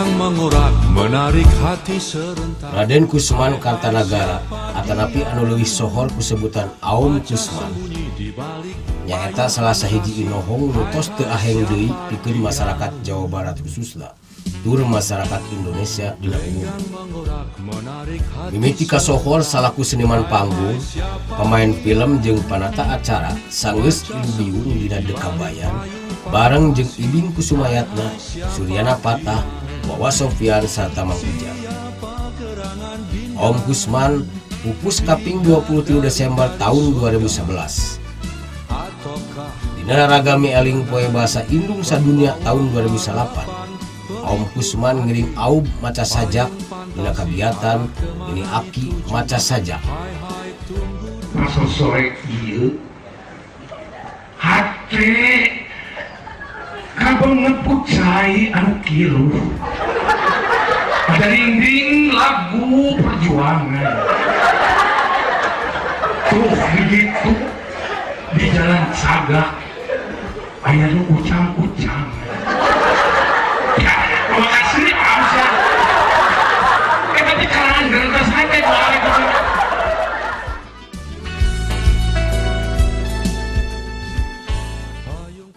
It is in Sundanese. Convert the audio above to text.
Lenggang mengorak menarik hati serentak. Raden Kusman Kartanagara atanapi anu leuwih sohor ku sebutan Aom Kusman nyaeta salah sahiji inohong nu tos teu aheng deui pikeun masyarakat Jawa Barat, khususna tur masyarakat Indonesia dina umum. Mimiti kasohor salaku seniman panggung, pemain film jeung panata acara, sanggeus ilubiung dina Dekabayan bareng jeung Ibing Kusumayatna, Suryana Patah, Wawa Sofyan sarta Mang Ujang. Om Kusman pupus kaping 23 Desember tahun 2011. Dina raraga mieling Poe Bahasa Indung Sadunia tahun 2008, Om Kusman ngiring aub maca sajak dina kagiatan Nini Aki Maca Sajak. Masa sore ieu hate kabengebut cai anu kiluh, ada dinding lagu perjuangan tuh begitu di jalan Cagak aya nu ucang-ucang. Ya, terima kasih.